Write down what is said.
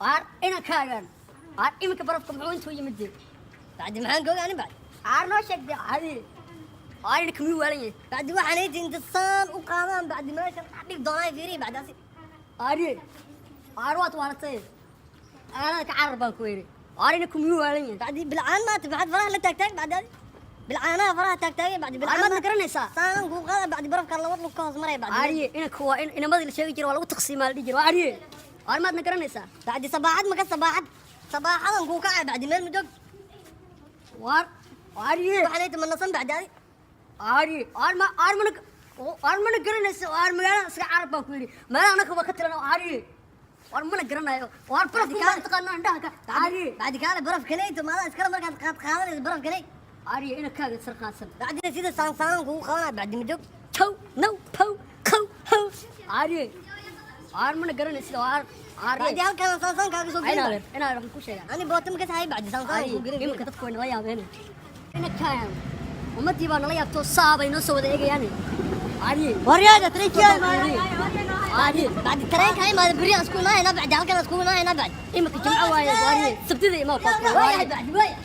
Waar inankaagan, waar iminka barafka muxuu intuu yimid dee? Bacdi maxaan ka ogaani bacdi? Waar noo sheeg dee. Cadi, waar inanka miyuu waalan yahay? Bacdi waxaan ayti inta saan u qaadaan bacdi meeshan dhig doonaa, fiirihi bacdi asi. Aariye, waar waad waalatay, magaalada ka carar baan ku yidhi. Waar inanka miyuu waalan yahay? Bacdi bilcaan maata, maxaad faraha la taagtaag bacdi adi? Bilcaanaha faraha taagtaagay bacdi. Waar Bilcaan maadna garanaysaa? Saanan kuu qaada bacdi, barafka laba lug ka hoos maraya bacdi. Aariye, inanka waa in inamadii la sheegi jiray, waa lagu taqsiimaa la dhihi jiray. Aariye, waar maadna garanaysaa? Bacdi sabaaxad maka sabaaxad sabaaxadan kuu kacay bacdi, meel ma joog. Waar aariye. Waxaan ayti ma nasan bacdi adi? Aariye, waar ma waar mana waar mana garanaysa? Waar magaalada iska carar baan ku yidhi, meelaha anaka waa ka tiran. Aariye, waar mana garanayo? Waar barafku baan taqaanaa indhaha ka. Aariye. Bacdi kaale, baraf kanayto maadaa iskale markaad qaad qaadanayso baraf kanay? Aariye, inankaaga sarqaansan. Bacdi sida saan saanan kugu qabanaya bacdi, ma joog. Tow now pow kow how. Aariye, waar mana garanaysa? Waar aariye. Bacdi halkan saan saan kaaga soo gelin. Inaadeer, inaadeer, waxaan ku sheegaa. Ani boota ma ka sahay bacdi, saan saan kuu gelin. Iminka dadku way nala yaabeen inankaagan, ummadii baa nala yaabto, saabay noo soo wada eegayaan. Aariye. Waryaada tareenkiyaa. Aariye. Bacdi tareenka imaada, berri aan isku imaanayna bacdi, halkan aan isku imaanayna bacdi. Iminka Jimco waaye. Aariye, Sabtida imaa. Waayahay bacdi, waaya.